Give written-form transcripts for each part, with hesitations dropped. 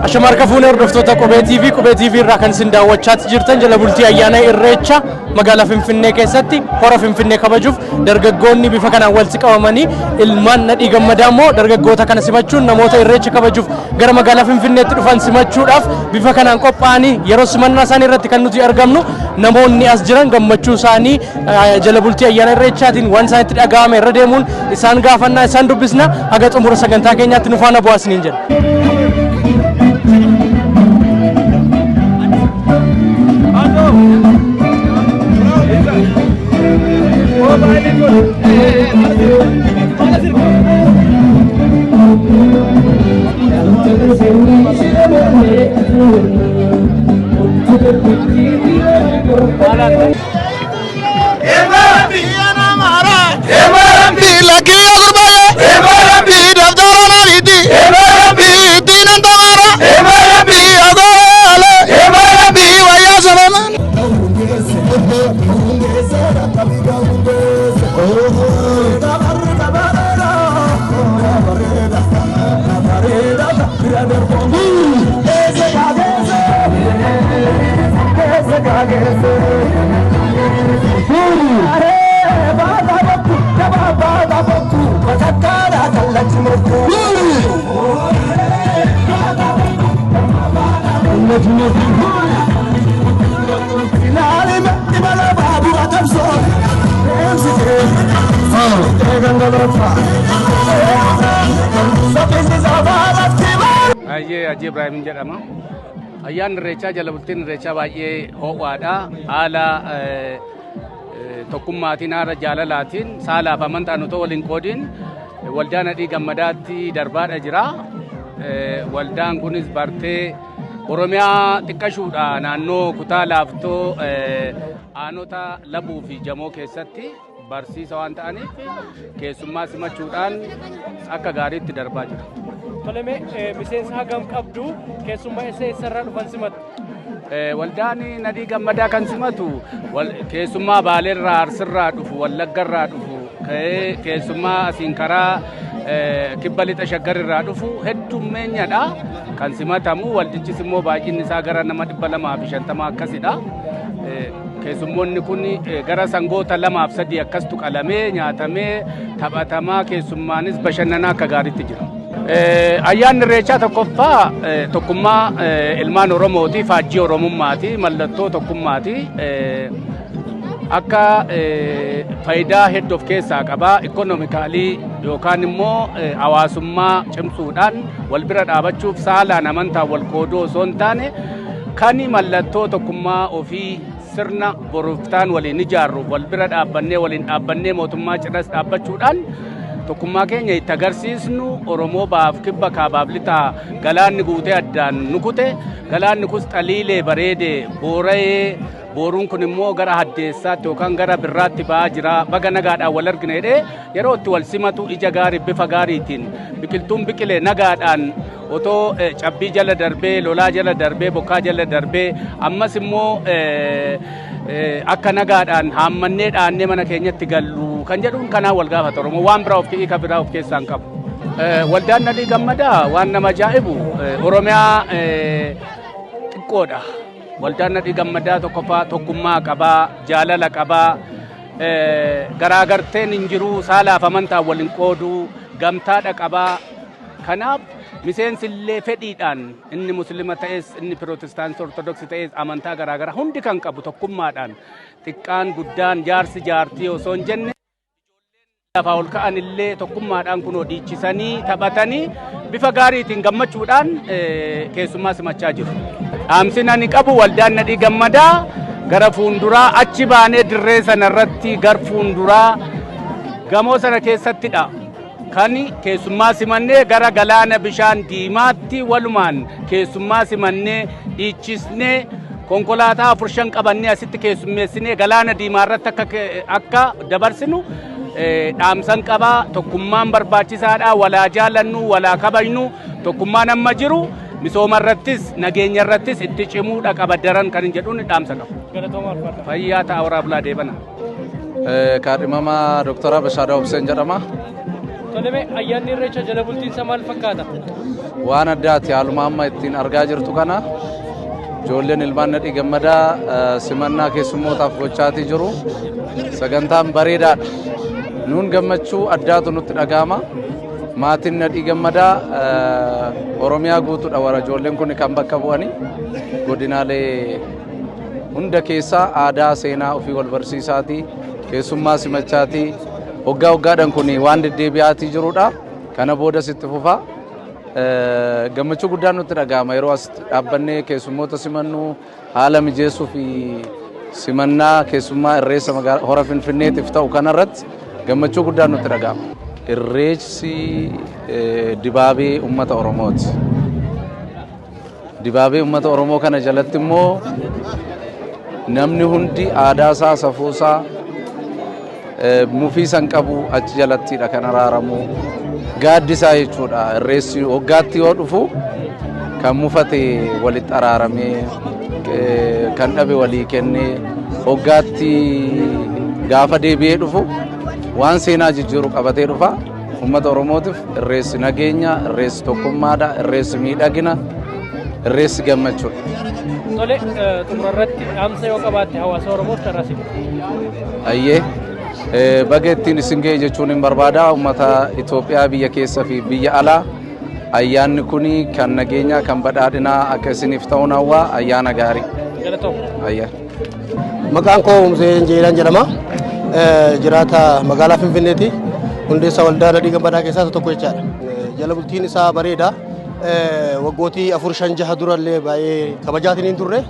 Ashama harka fuunee hordoftoota Qubee TV, Qubee TV irraa kan isin daawwachaa jirtan jala bultii ayyaana Irreecha magaalaa Finfinnee keessatti hora Finfinnee kabajuuf dargaggoonni bifa kanaan walitti qabamanii, ilmaan Nadhii Gammadaa immoo dargaggoota kana simachuun, namoota Irreecha kabajuuf gara magaalaa Finfinneetti dhufan simachuudhaaf bifa kanaan qophaa'anii yeroo simannaa isaanii irratti kan nuti argamnu. Namoonni as jiran gammachuu isaanii jala bultii ayyaana Irreechaatiin waan isaanitti dhaga'ame irra deemuun isaan gaafannaa, isaan dubbisna. Haga xumura sagantaa keenyaatti nu faana bu'aa isiniin jedha. Baay'ee Hajji Ibrahim jedhama. Ayyaanni Irreechaa, jala bultiin Irreechaa baay'ee ho'aadha. Haala tokkummaatiin, haala jaalalaatiin, saalaaf amantaan otoo waliin qoodiin waldaa Nadhii Gammadaatti darbaadha jira. Waldaan kunis bartee Oromiyaa xiqqashuudha, naannoo kutaa laaftoo aanota Labuu fi Jamoo keessatti barsiisa waan ta'aniif keessummaa simachuudhaan akka gaariitti darbaa jira. Toleme, miseensa hagam qabdu? Keessummaa eessa eessarraa dhufan simatu? Waldaan Nadhii Gammadaa kan simatu keessummaa Baaleerraa, Arsirraa dhufu, Wallaggarraa dhufu, keessummaa asiin karaa kibba lixa Shaggarirraa dhufu heddummeenyadha kan simatamu. Waldichis immoo baay'inni isaa gara nama 250 akkasidha. Keessummoonni kun gara sangoota lamaaf sadii akkastu qalamee, nyaatamee, taphatamaa, keessummaanis bashannanaa akka gaariitti jira. Ayyaanni Irreechaa tokkoffaa tokkummaa ilmaan Oromooti, faajjii Oromummaati, mallattoo tokkummaati. Akka faayidaa hedduu of keessaa qaba. Economically yookaan immoo hawaasummaa cimsuudhaan wal bira dhaabachuuf, saalaan amantaan wal qooduu osoo hin taane, kan mallattoo tokkummaa ofii sirna boruftaan waliin ijaarru wal bira dhaabbannee, waliin dhaabbannee, mootummaa cinas dhaabbachuudhaan tokkummaa keenya itti agarsiisnu. Oromoo baaf kibba, kaabaaf lixaa galaanni guutee addaan nu kute. Galaanni kus xaliilee bareedee boora'ee, booruun kun immoo gara haddeessaatti yookaan gara birraatti ba'aa jira. Baga nagaadhaan wal argina jedhee yeroo itti wal simatu, ija gaarii, bifa gaariitiin biqiltuun biqile nagaadhaan otoo cabbii jala darbee, lolaa jala darbee, bokkaa jala darbee, ammas immoo akka nagaadhaan haammannee dhaannee mana keenyatti gallu kan jedhuun kanaan wal gaafata. Oromoo waan biraa of hiika biraa of keessaa hin qabu. Waldaan Nadhii Gammadaa waan nama ajaa'ibu, Oromiyaa xiqqoodha. Waldaan Nadhii Gammadaa tokkoffaa tokkummaa qabaa, jaalala qabaa, garaagarteen hin jiru, saalaaf amantaan wal hin qooduu, gamtaadha qabaa. Kanaaf miseensi illee fedhiidhaan inni Muslima ta'es, inni Pirootestaantii, Ortodoksii ta'es, amantaa garaagaraa hundi kan qabu, tokkummaadhaan xiqqaan guddaan, jaarsi jaartii osoo hin jenne, lafaa ol ka'an illee tokkummaadhaan kunoo dhiichisanii, taphatanii, bifa gaariitiin gammachuudhaan keessummaa simachaa jiru. Dhaamsin ani qabu, waldaan Nadhii Gammadaa gara fuulduraa achi baanee dirree sana irratti gar fuulduraa gamoo sana keessattidha. Kan keessummaa simannee gara galaana bishaan diimaatti walumaan keessummaa simannee, dhiichisnee, konkolaataa afur shan qabannee asitti keessummeessinee galaana diimaa irratti akka dabarsinu dhaamsan qabaa. Tokkummaan barbaachisaadha. Walaa jaalannu, walaa kabajnu. Tokkummaan amma jiru misooma irrattis nageenya irrattis itti cimuudha qaba daran kan hin jedhuun dhaamsa qaba. Fayyaa ta'a, horaa bulaa, deebana. Kaadhimamaa Dooktora Bashaadaa Hussein jedhama. Toleme, ayyaanni Irreecha jala bultiinsa maal fakkaata? Waan addaati haaluma amma ittiin argaa jirtu kana ijoolleen ilmaan Nadhii Gammadaa simannaa keessummootaaf gochaatii jiru. Sagantaan bareedaadha. Nuun gammachuu addaatu nutti dhaga'ama. Maatiin Nadhii Gammadaa Oromiyaa guutuudha warra ijoolleen kun kan bakka bu'anii godinaalee hunda keessaa aadaa seenaa ofii wal barsiisaatii keessummaa simachaatii waggaa waggaadhaan kun waan deddeebi'aatii jirudha. Kana boodas itti fufa. Gammachuu guddaan nutti dhaga'ama yeroo as dhaabbannee keessummoota simannu haala mijeessuu fi simannaa keessummaa irreessa hora Finfinneetiif ta'u kanarratti gammachuu guddaan nutti dhaga'ama. Irreessi dibaabee uummata Oromooti. Dibaabee uummata Oromoo kana jalatti immoo namni hundi aadaa isaa, safuu isaa, mufii san qabu achi jalattidha kan araaramu. Gaaddisaa jechuudha. Irreessi waggaatti yoo dhufu kan mufate walitti araaramee kan dhabe walii kennee waggaatti gaafa deebi'ee dhufu waan seenaa jijjiiru qabatee dhufa. Uummata Oromootiif irreessi nageenya, irreessi tokkummaadha, irreessi miidhagina, irreessi gammachuudha. Tole, xumura irratti dhaamsa yoo qabaatte hawaasa Oromoof carraa si Ayyee baga ittiin isin ga'e jechuun hin barbaada. Uummata Itoophiyaa biyya keessa fi biyya alaa ayyaanni kun kan nageenyaa kan badhaadhinaa akka isiniif ta'uun hawwaa ayyaana gaarii. Galatoom. Ayyaa. Maqaan koo Humseen Jeelaan jedhama. Jiraata magaalaa Finfinneeti. Hundeessaa waldaa Nadhii Gammadaa keessaa isa tokko jechaadha. Jala bultiin isaa bareeda. Waggootii 4 5 6 durallee baay'ee kabajaatiin hin turre.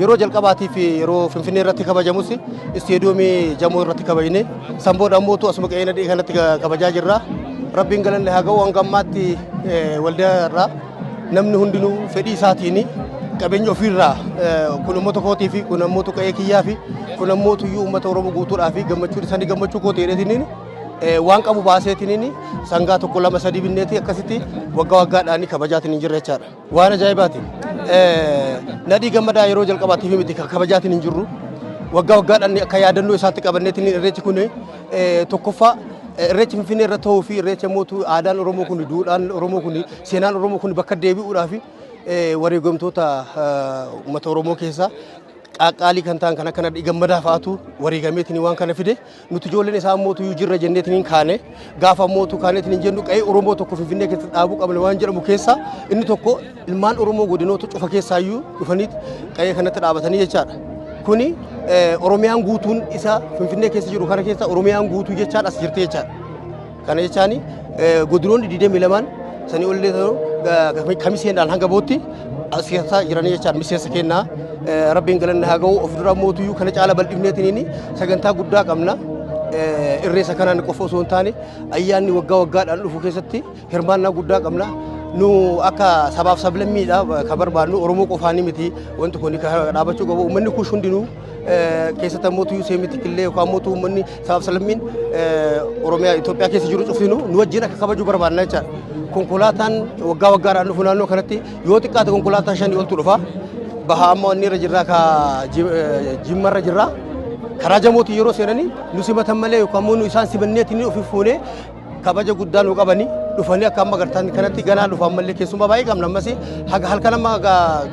Yeroo jalqabaatiif yeroo Finfinnee irratti kabajamus isteediyoomii Jamoo irratti kabajne. San booda ammoo asuma qe'ee Nadhii kanatti kabajaa jirra. Rabbiin galanni haa ga'u hanga ammaatti waldaa irraa namni hundinuu fedhii isaatiin qabeenya ofiirraa kun uummata kootii fi kun ammoo qe'ee kiyyaa fi kun ammoo tuyyuu uummata Oromoo guutuudhaa fi gammachuun isaanii gammachuu kooti jedheetiin waan qabu baaseetiin sangaa 1 2 3 binneeti akkasitti waggaa waggaadhaan kabajaatiin hin jirre jechaadha. Waan ajaa'ibaati. Nadhii Gammadaa yeroo jalqabaatiif miti kabajaatiin hin jirru. Waggaa waggaadhaan akka yaadannoo isaatti qabanneetiin irreechi kun tokkoffaa irreechi Finfinnee irra ta'uu fi irreecha mootuu aadaan Oromoo kun duudhaan Oromoo kun seenaan Oromoo kun bakka deebi'uudhaa fi wareegamtoota uummata Oromoo keessaa qaaqqaalii kan ta'an kan akka Nadhii Gammadaa fa'aatu wareegameetiin waan kana fide nuti ijoolleen isaa mootuu jirra jenneetiin kaane gaafa mootuu kaaneetiin jennu qe'ee Oromoo tokko Finfinnee keessatti dhaabuu qabna waan jedhamu keessaa inni tokko ilmaan Oromoo godinoota cufa keessaayyuu dhufaniit qe'ee kanatti dhaabatanii jechaadha. Kuni Oromiyaan guutuun isa Finfinnee keessa jiru kana keessa Oromiyaan guutuu jechaan as jirti jechaadha. Kana jechaan godinoonni 22 sanii olillee ta'u kamiseenidhaan hanga bootti as keessa jiranii jechaadha miseensa kennaa. Rabbiin galanni haa ga'u of dura mootuyyuu kana caala bal'ifneetiin sagantaa guddaa qabna. Irreessa kanaan qofa osoo hin taane ayyaanni waggaa waggaadhaan dhufu keessatti hirmaannaa guddaa qabna. Nu akka sabaaf sablammiidha kan barbaadnu Oromoo qofaanii miti wanti kun dhaabachuu qabu. Uummanni kun hundinuu keessatti ammoo tuyyuu seemitikillee yookaan ammoo uummanni sabaaf sablammiin Oromiyaa Itoophiyaa keessa jiru cuftinuu nu wajjin akka kabaju barbaadna jechaadha. Konkolaataan waggaa waggaadhaan dhufu naannoo kanatti yoo xiqqaate konkolaataa 5 oltu dhufa. Baha amma inni irra jirraa ka Jimmarra jirraa. Karaa Jamootii yeroo seenanii nu simatan malee yookaan ammoo nu isaan simanneetiin ofi fuunee kabaja guddaa nu qabanii dhufanii akka amma gartaan kanatti ganaa dhufa ammallee keessumaa baay'ee qabna ammas haga halkan amma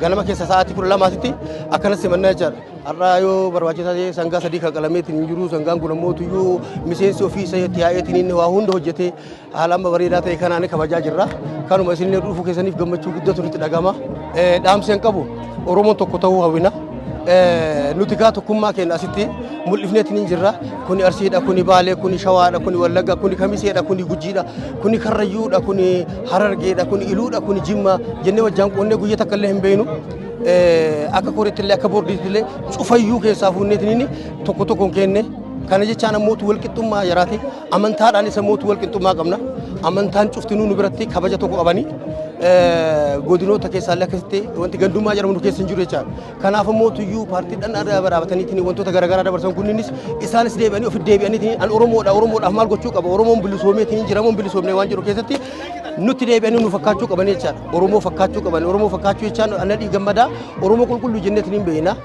ganama keessa sa'aatii 12tti akkanas simannaa jechaadha. Har'a yoo barbaachisaa ta'e sangaa 3 kan qalameetiin hin jiru sangaan kun ammoo tuyyuu miseensi ofii isa itti yaa'eetiin inni waa hunda hojjetee haala amma bareedaa ta'e kanaan kabajaa jirra. Kanuma isin dhufuu keessaniif gammachuu guddatu nutti dhagama. Dhaamsa hin qabu Oromoon tokko ta'uu hawwina. Nuti gaa tokkummaa keenya asitti mul'ifneetiin hin jirra. Kuni Arsiidha, kuni Baalee, kuni Shawaadha, kuni Wallagga, kuni Kamiseedha, kuni Gujiidha, kuni Karrayyuudha, kuni Harargeedha, kuni Iluudha, kuni Jimma jennee wajjaan qoonnee guyyaa takka illee hin beeknu. Akka koreetti illee akka boordiitti illee cufayyuu keessaa fuunneetiin tokko tokkoon kenne. Kana jechaan ammoo walqixxummaa jiraati. Amantaadhaan isa mootu walqixxummaa qabna. Amantaan cuftinuu nu biratti kabaja tokko qabani. Godinoota keessaallee akkasitti wanti gandummaa jedhamu nu keessa hin jiru jechaadha. Kanaaf ammoo tuyyuu paartiidhaan dhaabataniitiin wantoota garaagaraa dabarsan kunniinis isaanis deebi'anii ofi deebi'aniitiin an Oromoodha Oromoodhaaf maal gochuu qaba Oromoon bilisoomeetiin jira moo bilisoomne waan jedhu keessatti nutti deebi'anii nu fakkaachuu qaban jechaadha. Oromoo fakkaachuu qaban Oromoo fakkaachuu jechaan Nadhii Gammadaa Oromoo qulqulluu jenneetiin hin beekna.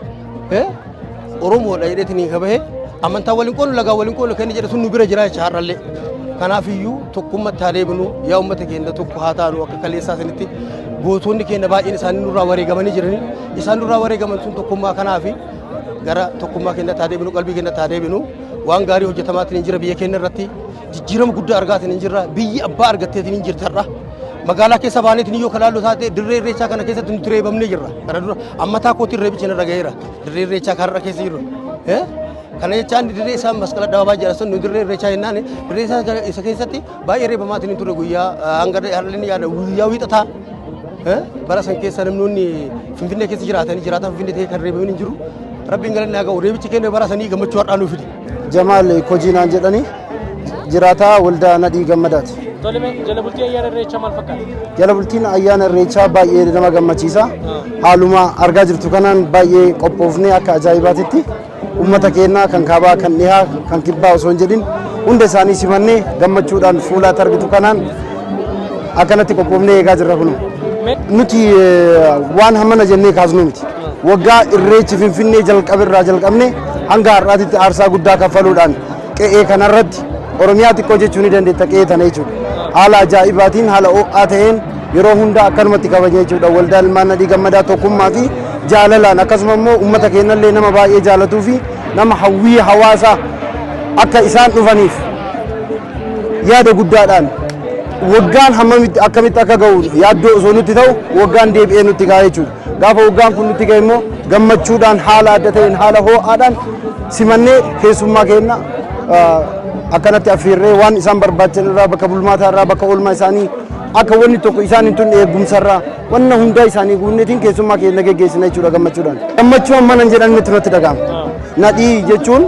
Oromoodha jedheetiin hin kabahe amantaa waliin qoonu lagaa waliin qoonu kan inni jedhe sun nu bira jira jecha har'allee. Kanaafiyyuu tokkummaatti haa deebinu, yaa uummata keenya, tokko haa taanu. Akka kaleessaa sanitti gootonni keenya baay'een isaanii nurraa wareegamanii jiranii, isaan nurraa wareegaman sun tokkummaa kanaafi. Gara tokkummaa keenyatti haa deebinu, qalbii keenyatti haa deebinu. Waan gaarii hojjetamaatiin hin jira. Biyya keenya irratti jijjiirama guddaa argaatiin hin jirra. Biyyi abbaa argatteetiin hin jirtarra. Magaalaa keessa baaneetiin yoo kalaallu taate, dirree Irreechaa kana keessatti nuti reebamnee jirra. Kana dura ammataa kootiin reebichi narra gaheera, dirree Irreechaa kanarra keessa jirru. Kana jechaan dirree isaa Masqala Addabaabaayii jedha sun, nu dirree Irreechaa jennaan. Dirree isaa isa keessatti baay'ee reebamaatiin hin ture. Guyyaa hanga har'a yaada, guyyaa Wiixataa bara san keessa namoonni Finfinnee keessa jiraatanii, jiraatan Finfinnee ta'ee kan reebamin hin jiru. Rabbiin galanni haa ga'u, reebichi keenya bara sanii gammachuu har'aa nuu fide. Jamaal Kojiinaan jedhanii, jiraataa Waldaa Nadhii Gammadaati. Tole, jala bultii ayyaana Irreechaa maal fakkaata? Jala bultiin ayyaana Irreechaa baay'ee nama gammachiisa. Haaluma argaa jirtu kanaan baay'ee qophoofnee, akka ajaa'ibaatitti uummata keenyaa kan kaabaa, kan dhihaa, kan kibbaa osoo hin jedhin hunda isaanii simannee gammachuudhaan fuulaatti argitu kanaan akkanatti qophoofnee eegaa jirra kunu. Nuti waan hammana jennee kaasnu miti. Waggaa Irreechi Finfinnee jalqabe irraa jalqabne hanga har'aatitti aarsaa guddaa kaffaluudhaan qe'ee kanarratti, Oromiyaa xiqqoo jechuu ni dandeetta qe'ee tana jechuudha. Haala ajaa'ibaatiin, haala ho'aa ta'een yeroo hunda akkanumatti kabaja jechuudha. Waldaa Ilmaan Nadhii Gammadaa tokkummaa fi jaalalaan, akkasuma immoo uummata keenyallee nama baay'ee jaalatuu fi nama hawwii hawaasaa akka isaan dhufaniif yaada guddaadhaan, waggaan hammamitti akkamitti akka ga'u yaaddoo osoo nutti ta'u, waggaan deebi'ee nutti ga'a jechuudha. Gaafa waggaan kun nutti ga'e immoo gammachuudhaan, haala adda ta'een, haala ho'aadhaan simannee keessummaa keenya akkanatti affeerree, waan isaan barbaachisan irraa, bakka bulmaataa irraa, bakka oolmaa isaanii, akka wanni tokko isaan hin tunne eegumsa irraa, wanna hundaa isaanii guunneetiin keessummaa keenya geggeessina jechuudha gammachuudhaan. Gammachuu hammana hin jedhamnetti nutti dhaga'ama. Nadhii jechuun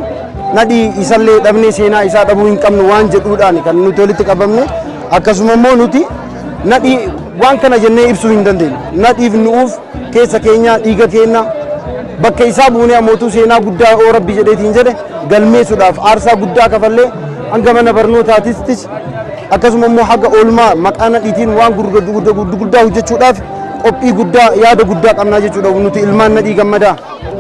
Nadhii isallee dhabnee seenaa isaa dhabuu hin qabnu waan jedhuudhaan kan nuti walitti qabamne. Akkasuma immoo nuti Nadhii waan kana jennee ibsuu hin dandeenyu. Nadhiif nu'uuf keessa keenya, dhiiga keenya bakka isaa buunee ammootuu seenaa guddaa oo Rabbi jedheetiin jedhe galmeessuudhaaf aarsaa guddaa kafallee, hanga mana barnootaatis, akkasuma immoo haga oolmaa maqaa Nadhiitiin waan gurguddaa hojjechuudhaaf qophii guddaa, yaada guddaa qabnaa jechuudha nuti ilmaan Nadhii Gammadaa.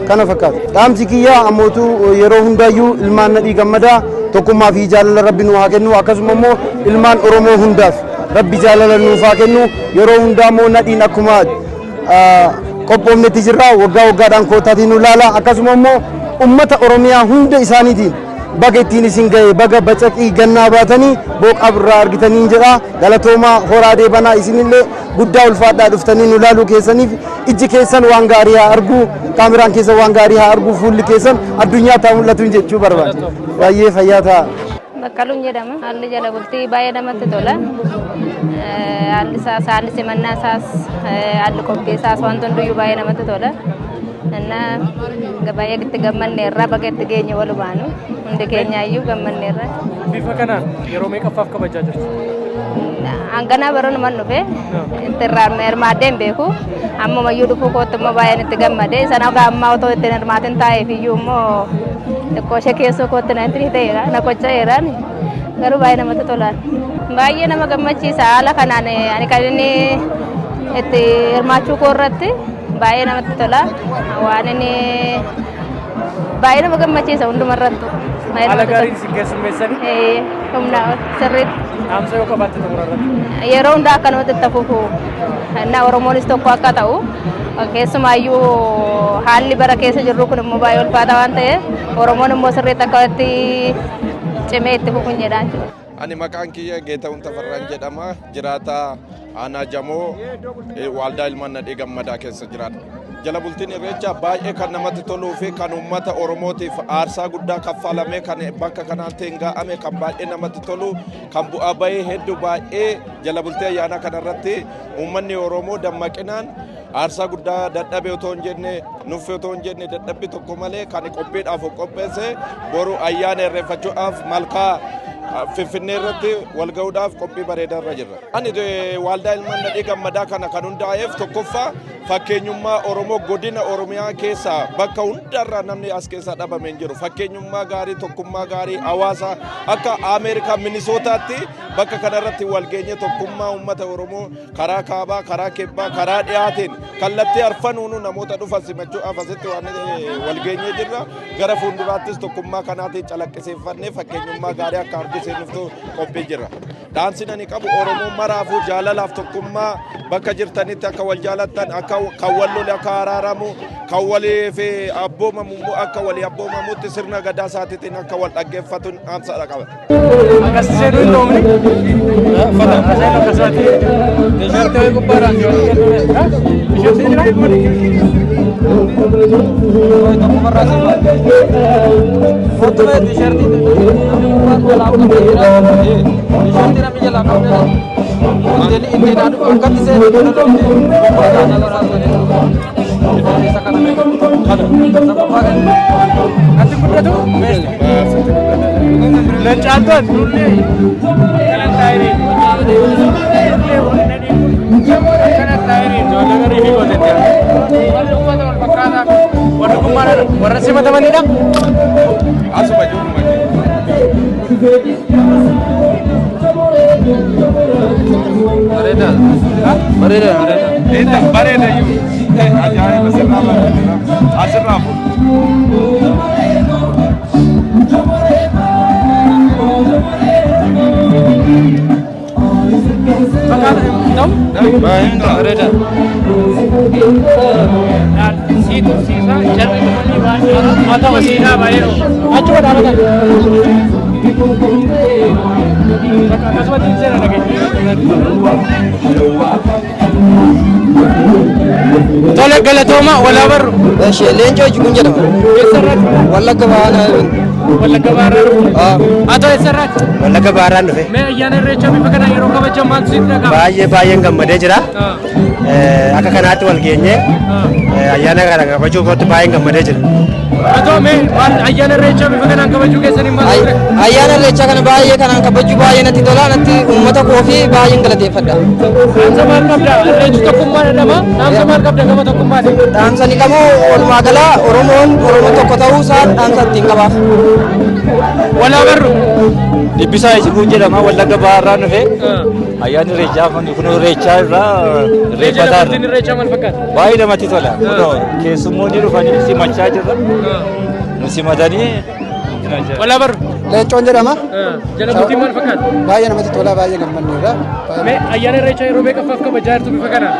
Kana fakkaata. Dhaamsi kiyyaa ammootu yeroo hundaayyuu ilmaan Nadhii Gammadaa tokkummaa fi jaalala Rabbi nu haa kennu. Akkasuma immoo ilmaan Oromoo hundaaf Rabbi jaalala nuuf haa kennu. Yeroo hundaa immoo Nadhiin akkuma qophoofnetti jirra, waggaa waggaadhaan kootaatiin nu ilaala. Akkasuma immoo ummata Oromiyaa hunda isaaniitiin baga ittiin isin ga'e, baga bacaqii gannaa baatanii booqaa birraa argitanii jedha. Galatoomaa, horaa deebanaa. Isinillee guddaa ulfaadhaa, dhuftanii nu ilaaluu keessaniif. Ijji keessan waan gaarii haa argu, kaameraan keessan waan gaarii haa argu, fuulli keessan addunyaa taa mul'atu jechuu barbaada. Baay'ee fayyaa ta'a. Baqqaluun jedhama. Haalli jala bultii baay'ee namatti tola. Haalli isaas, haalli simannaa isaas, haalli qophii isaas, wanti hunduyyuu baay'ee namatti tola. Innaa baay'ee itti gammanneerra, baga itti geenye walumaanu hundi keenyaayyuu gammanneerra. Bifa kanaan yeroo meeqaffaaf kabajaa jirtu? Hanganaa baronuman dhufe itti irraa hirmaadhee hin beeku. Ammumayyuu dhufuu kootti immoo baay'een itti gammade. Sana ogaa ammaa otoo ittiin hirmaatin taa'eef iyyuu immoo xiqqoo ishee keessoo kootti na itti ta'eera, na qocha'eera. Garuu baay'ee namatti tola. Baay'ee nama gammachiisa. Haala kanaan ani kan inni itti hirmaachuu koo irratti baay'ee namatti tola. Waan inni baay'ee nama gammachiisa hunduma irrattu. Haala gaariin isin keessummeessanii? Humna sirriitti. Dhaamsa yoo qabaatte xumura irratti. Yeroo hundaa akkanumatti itti fufu. Innaa Oromoonis tokko akka ta'u, keessumaayyuu haalli bara keessa jirru kun immoo baay'ee ulfaataa waan ta'eef, Oromoon immoo sirriitti akka itti cimee itti fufuun jedhaa jechuudha. Ani maqaan kiyya Geeta'uun Tafarraan jedhama. Jiraataa aanaa Jamoo, Waaldaa Ilmaan Nadhii Gammadaa keessa jiraadha. Jala bultiin Irreechaa baay'ee kan namatti toluu fi kan uummata Oromootiif aarsaa guddaa kaffalame, kan bakka kanaatti hin ga'ame, kan baay'ee namatti tolu, kan bu'aa bahii hedduu baay'ee jala bultii ayyaanaa kanarratti uummanni Oromoo dammaqinaan aarsaa guddaa dadhabe otoo hin jenne, nuffe otoo hin jenne, dadhabbi tokko malee kan qophiidhaaf of qopheesse, boru ayyaana irreeffachuudhaaf malkaa Finfinnee irratti wal ga'uudhaaf qophii bareedaa irra jirra. Ani Waaldaa Ilmaan Nadhii Gammadaa kana kan hundaa'eef tokkoffaa Fakkeenyummaa Oromoo godina Oromiyaa keessaa bakka hundarraa namni as keessaa dhabame hin jiru. Fakkeenyummaa gaarii, tokkummaa gaarii hawaasa akka Ameerikaa Minisootaatti bakka kanarratti wal geenye tokkummaa uummata Oromoo karaa kaabaa, karaa kibbaa, karaa dhiyaatiin kallattii arfanuunu namoota dhufan simachuudhaaf asitti waan wal geenyee jirra. Gara fuulduraattis tokkummaa kanaatiin calaqqisiifannee fakkeenyummaa gaarii akka argisiifnuuf qophii jirra. Dhaamsi ani qabu Oromoo maraafuu jaalalaaf tokkummaa bakka jirtanitti akka wal jaalattan, akka kan wal lole akka araaramu, kan waliif abboomamu immoo akka walii abboomamutti sirna gadaa isaatiitiin akka wal dhaggeeffatu dhaamsa qaba. Akkas seenuu hin dhoofne. Uffata akkasumatti. Tisheertii wayii gubbaadhaan tisheertii jira? Ati guddatu? Leencaaltoon. Warri kun maal warra simatamanidha? Asuma jiru. Bareeda. Bareeda. Bareeda. Bareeda iyyuu. Ajaa'iba sirraa bareeda. Asirraa fuudhu. Bareeda. Si tursiisa jarri dhufanii baay'ee haa ta'u siidaa baay'ee achuma dhaabatan. Akkasumatti hin seera dhageenya. Tole galatooma walaa barru. Leencoo Ijiguun jedhama. Eessarraati? Wallagga Bahaa. Wallagga Bahaarraa dhufte. Haa ta'u eessarraati? Wallagga Bahaarraan dhufe. Mee ayyaana irreechaa bifa kanaan yeroo kabajan maaltu sitti dhaga'ama? Baay'ee baay'een gammadee jira. Akka kanaatti wal geenyee ayyaana kana kabajuu kootti baay'een gammadee jira. Haa ta'u mee maal ayyaana irreechaa bifa kanaan kabajuu keessaniin maal ture? Ayyaana irreechaa kana baay'ee kanaan kabajuu baay'ee natti tola, natti uummata koo fi baay'een galateeffadha. Dhaamsa maal qabda? Irreechi tokkummaa jedhama. Dhaamsa maal qabda gama tokkummaatiin? Dhaamsa ni qabu walumaa gala Oromoon Oromoo tokko ta'uu isaa dhaamsa ittiin qabaaf. Walaa barru. Dhibbisaa Ijiguun jedhama. Wallagga Bahaarraan dhufe. Ayyaanni irreechaa kun kun irreechaa irraa irreeffataa irra. Irreechaa maal fakkaata? Baay'ee namatti tola. Kunoo keessummoonni dhufanii simachaa jirra. Nu simatanii. Walaa barru. Leencoon jedhama. Jala bultiin maal fakkaata? Baay'ee namatti tola, baay'ee gammanneerra. Mee ayyaana irreechaa yeroo meeqaffaaf kabajaa jirtu bifa kanaan?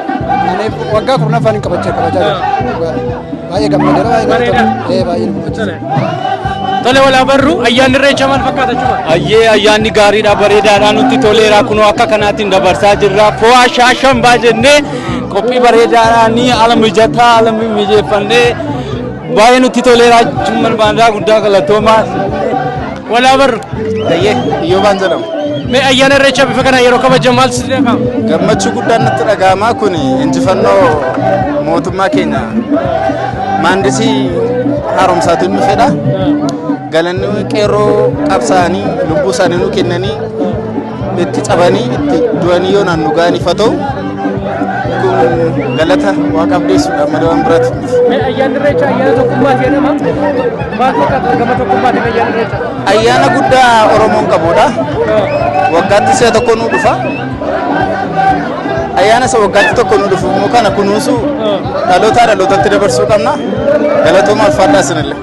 Ani waggaa 10ffaan hin kabajaa jira. Baay'ee gammadeera, baay'ee namatti tola. Baay'ee namatti tola. Tole walaa barru ayyaanni irreechaa maal fakkaata jechuudha? Ayyee ayyaanni gaariidha, bareedaadha, nutti toleera, kunoo akka kanaatiin dabarsaa jirra. Fo'aa shaashambaa jennee qophii bareedaadhaan haala mijataa haala mijeeffannee baay'ee nutti toleera jechuun barbaadaa guddaa galatoomaa. Walaa barru. Ayyee Iyyoobaan jedhama. Mee ayyaana irreechaa bifa kanaan yeroo kabajan maaltu sitti dhaga'ama? Gammachuu guddaan natti dhaga'ama kun injifannoo mootummaa keenya maandisii haaromsaatiin dhufedha. Galanni qeerroo qabsaa'anii lubbuu isaanii nu kennanii itti cabanii itti du'anii yoo naannu ga'aniif haa ta'u kun galata waaqaaf dhiyeessuudha malee waan biraati miti. Mee ayyaanni irreechaa ayyaana tokkummaati jedhama. Maal fakkaata gama tokkummaatiin ayyaanni irreechaa? Ayyaana guddaa Oromoon qabudha. Waggaatti si'a tokko nu dhufa. Ayyaana isa waggaatti tokko nu dhufu immoo kana kunuunsuu dhalootaa dhalootatti dabarsuu qabna. Galatooma ulfaadhaa isinillee.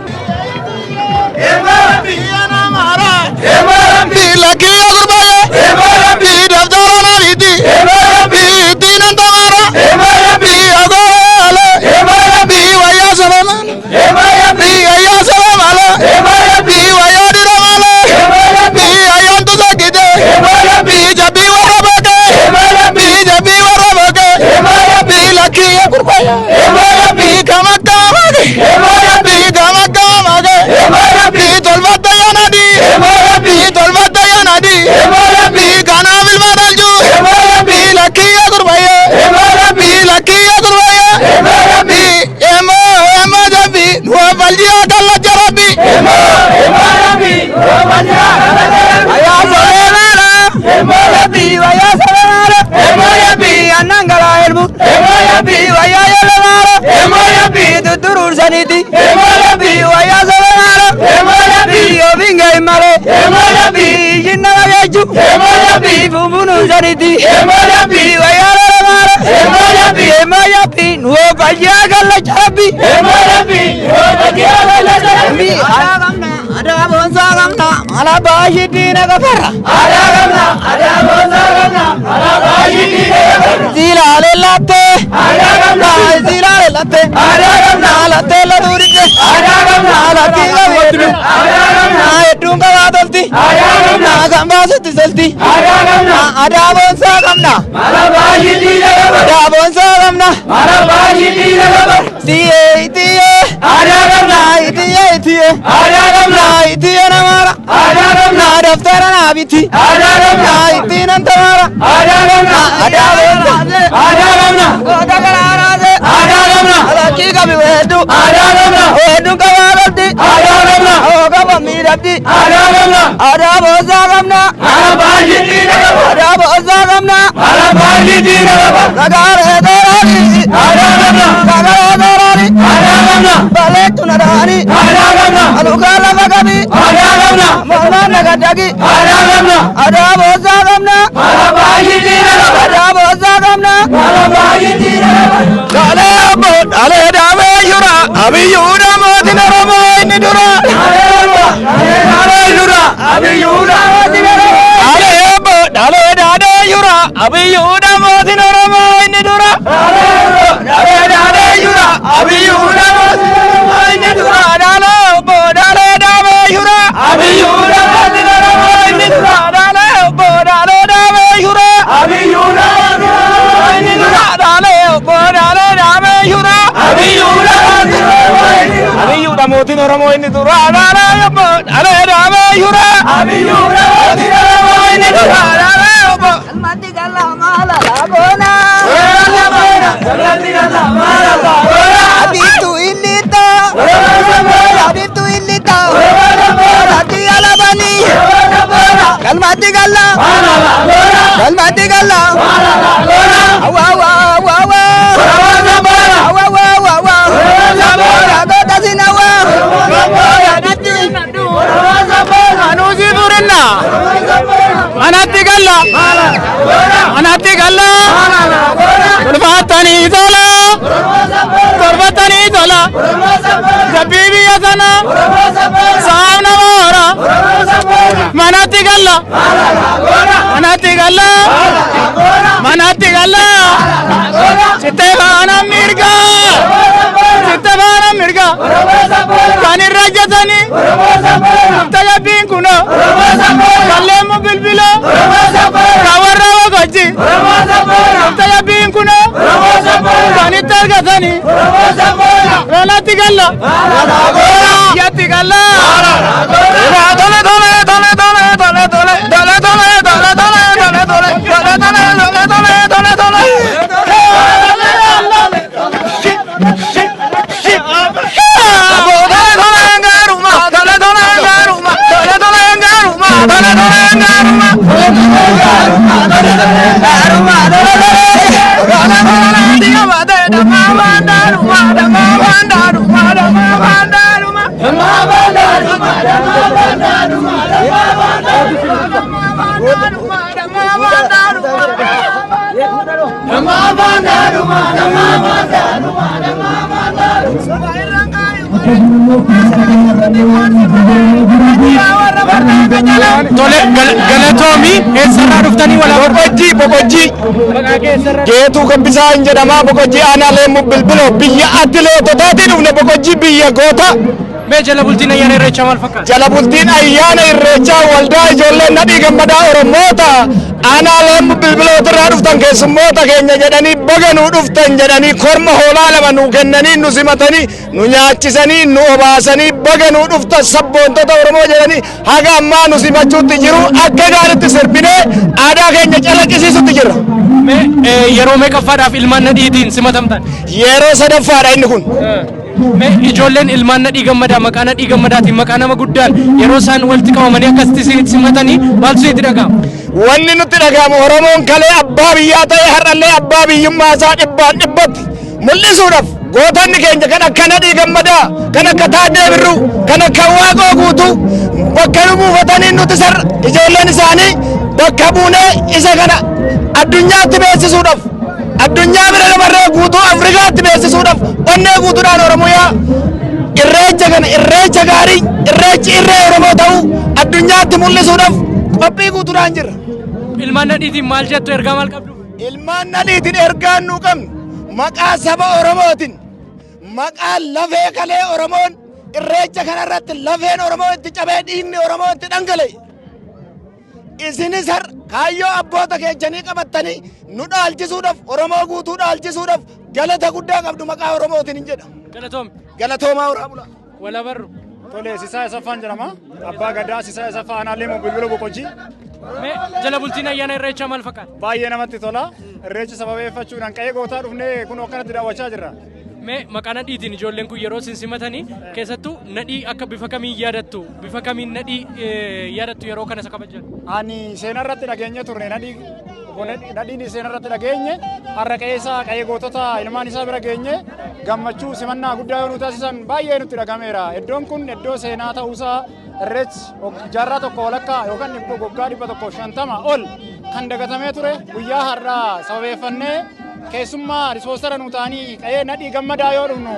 saniiti. Wayyaa sabanaara. Ofiin ga'e malee. Ishin nama geechu. Fuunfuun saniiti. Wayyaa lolamaara. Emayappi nuwo fayyaa kallacha rabbi. Aadaa boonsaa qabna mala baashidii naga farra. Aadaa qabna aadaa boonsaa qabna mala baashidii naga farra. Silaalee lattee. Aadaa qabna silaalee lattee. Aadaa qabna lattee latuudhite. Aadaa qabna lakkii qabeeddu. Aadaa qabna hedduun qabaa tolti. Aadaa qabna kan baasutti solti. Aadaa qabna aadaa boonsaa qabna mala baashidii naga farra. Aadaa boonsaa qabna mala baashidii naga farra. Tiyee tiyee. Aadaa qabna tiyee tiyee. Aadaa qabna itiyee namaara. Aadaa qabna daftara naa biti. Aadaa qabna ittiin antamaara. Aadaa qabna aadaa boonsaa. Aadaa qabna goota garaaraase. Aadaa qabna lakkii qabi weeddu. Aadaa qabna weedduun qabaa qabdi. Aadaa qabna oo qaba miidhabdi. Aadaa qabna aadaa boonsaa qabna. Mala baashitii naga. Aadaa boonsaa qabna. Mala baashitii naga. Sagalee dooraani. Aadaa qabna sagalee dooraani. Aadaa qabna baleettu nadaani. Aadaa qabna alukaa lafa qabi. Aadaa qabna mormaan naga dagi. Aadaa qabna aadaa boonsaa qabna. Mala baashitii naga. Aadaa boonsaa qabna. Mala baashitii naga. Dhalee abbo dhalee daamee jura abiyyuudha mootiin Oromoo inni dura. Dhalee daamee jura abiyyuudha mootiin Oromoo. Dhalee abbo dhalee daadee jura abiyyuudha mootiin Oromoo inni dura. Dhalee daadee jura abiyyuudha mootiin Oromoo inni dura. Dhalee abbo dhalee daamee jura abiyyuudha mootiin Oromoo inni dura. Dhalee abbo dhalee daamee jura abiyyuudha mootiin Oromoo inni dura. Dhalee abbo dhalee daamee jura abiyyuudha mootiin Oromoo inni dura. Abiyyuudha mootiin Oromoo inni dura. Dhalee abbo dhalee daamee jura abiyyuudha mootiin Oromoo inni dura. Dhalee abbo. Almatti galla maala laabona. Abittu illita. Abittu illita. Ati alabani. Kalmatti galla. Kalmatti galla. Awa awa awa awa. Awa awa awa awa. Goota sinawa. Anuusi furinna. Manatti galla. Manatti galla. Tolfatanii tola. Tolfatanii tola. Jabbii biyya sana. Saamna moora. Manatti galla. Manatti galla. Manatti galla. Sittee faana mirga. Sittee faana mirga. Kan irra jetanii. Tajaajiin kunoo. Kalleemu bilbila. Kan warra wagajji. Tajaajiin kunoo. Kan itti argatanii. Lolatti galla. Yatti galla. Tole tole tole tole tole tole tole tole tole tole tole tole tole tole tole tole tole. Tole galatoomi eessarraa dhuftanii walaa Boqojjii Boqojjii Geetuu Gabbisaa hin jedhamaa Boqojjii aanaa Leemmuu Bilbiloo biyya atileetotaatii dhufne Boqojjii biyya goota. Mee jala bultiin ayyaana irreechaa maal fakkaata? Jala bultiin ayyaana irreechaa waldaa ijoollee Nadhii Gammadaa Oromoota aanaa Leemmuu Bilbilootirraa dhuftan keessummoota keenya jedhanii baga nuu dhuftan jedhanii korma hoolaa lama nuu kennanii nu simatanii nu nyaachisanii nu obaasanii baga nuu dhuftan sabboontota Oromoo jedhanii haga ammaa nu simachuutti jiru akka gaariitti sirbinee aadaa keenya calaqqisiisutti jirra. Mee yeroo meeqaffaadhaaf ilmaan nadhiitiin simatamtan? Yeroo sadaffaadha inni kun. Mee ijoolleen ilmaan Nadhii Gammadaa maqaa Nadhii Gammadaatiin maqaa nama guddaan yeroo isaan walitti qabamanii akkasitti isinitti simatanii maaltu isinitti dhaga'ama? Wanni nutti dhaga'amu Oromoon kalee abbaa biyyaa ta'e har'allee abbaa biyyummaa isaa dhibbaan dhibbatti Mul'isuudhaaf gootonni keenya kan akka Nadhii Gammadaa, kan akka Taaddee Birruu, kan akka Waaqoo Guutuu bakka nu buufatanii nuti sarra ijoolleen isaanii bakka buunee isa kana addunyaatti beeksisuudhaaf, addunyaa bira dabarree guutuu Afrikaatti beeksisuudhaaf onnee guutuudhaan Oromiyaa irreecha kana, irreecha gaarii, irreechi irree Oromoo ta'uu addunyaatti mul'isuudhaaf qophii guutuudhaan jirra. Ilmaan Nadhiitiin maal jettu, ergaa maal qabdu? Ilmaan Nadhiitiin ergaan nuu qabnu, maqaa saba Oromootiin, maqaa lafee kalee Oromoon irreecha kanarratti lafeen Oromoo itti cabee dhiigni Oromoo itti dhangala'e. Isinis har'a kaayyoo abboota keessanii qabattanii nu dhaalchisuudhaaf, Oromoo guutuu dhaalchisuudhaaf galata guddaa qabdu maqaa Oromootiin hin jedha. Galatoomi. Galatoomaa, horaa bulaa. Wala barru. Tole, Sisaa Asaffaan jedhama. Abbaa Gadaa Sisaa Asaffaa, Aanaalee Bilbila Boqojii. Mee jala bultiin ayyaana irreechaa maal fakkaata? Baay'ee namatti tola. Irreecha sababeeffachuudhaan qe'ee gootaa dhufnee kun akkanatti daawwachaa jirra. Mee maqaa Nadhiitiin ijoolleen kun yeroo isin simatanii, keessattuu Nadhii akka bifa kamiin yaadattu, bifa kamiin Nadhii yaadattu yeroo kana isa kabajan? Ani seenaa irratti dhageenye turre. Nadhii, Nadhiin seenaa irratti dhageenye har'a qe'ee isaa, qe'ee gootota ilmaan isaa bira geenye gammachuu simannaa guddaa yoo nu taasisan baay'ee nutti dhagameera. Iddoon kun iddoo seenaa ta'uusaa, irreechi jaarraa tokko walakkaa yookaan waggaa 150 ol kan dagatamee ture guyyaa har'aa sababeeffannee keessummaa ispoonsara nu ta'anii qe'ee Nadhii Gammadaa yoo dhufnu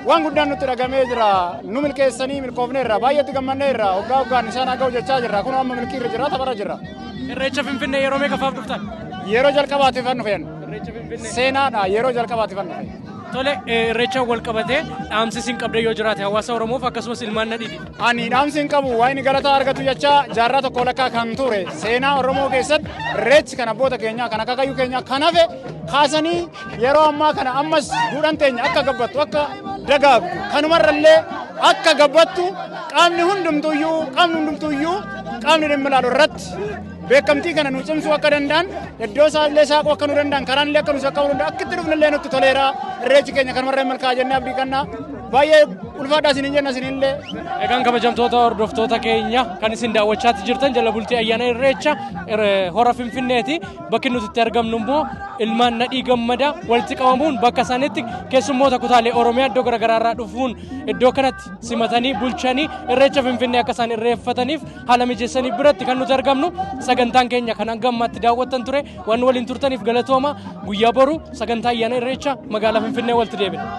waan guddaan nutti dhagamee jira. Nu milkeessanii milkoofneerra, baay'eetti gammanneerra, waggaa waggaan isaan haa ga'u jechaa jirra. Kun amma milkii irra jira, tapharra jira. Irreecha Finfinnee yeroo meeqaffaaf dhuftan? Yeroo jalqabaatiif kan dhufeen. Irreecha Finfinnee. Seenaadha, yeroo jalqabaatiif kan dhufe. Tole, irreecha wal qabatee dhaamsi isin qabda yoo jiraate hawaasa Oromoof akkasumas ilmaan Nadhiiti. Ani dhaamsi hin qabu, waan inni galata argatu jecha jaarraa tokko walakkaa kan ture seenaa Oromoo keessatti irreechi kan abboota keenyaa, kan akaakayyuu keenyaa kan hafe kaasanii yeroo ammaa kana ammas duudhaan teenya akka gabbattu, akka dagaagdu, kanumarrallee akka gabbattu qaamni hundumtuuyyuu qaamni dhimma ilaalu irratti beekamtii kana nu cimsuu akka danda'an, iddoo isaallee saaquu akka nu danda'an, karaan illee akka nu saqqabuu danda'an, akka itti dhufnillee nutti toleera. Irreechi keenya kanumarra milkaa jennee abdii kannaa, baay'ee ulfaadhaa isiniin jenna isinillee. Egaan kabajamtoota hordoftoota keenya, kan isin daawwachaatti jirtan jala bultii ayyaana irreecha hora Finfinneeti. Bakki nuti itti argamnu immoo ilmaan Nadhii Gammadaa walitti qabamuun bakka isaaniitti keessummoota kutaalee Oromiyaa iddoo garaagaraa irraa dhufuun iddoo kanatti simatanii bulchanii irreecha Finfinnee akka isaan irreeffataniif haala mijeessanii biratti kan nuti argamnu. Sagantaan keenya kan hanga ammaatti daawwattan ture. Waan waliin turtaniif galatooma. Guyyaa boru sagantaa ayyaana irreecha magaalaa Finfinnee walitti deebina.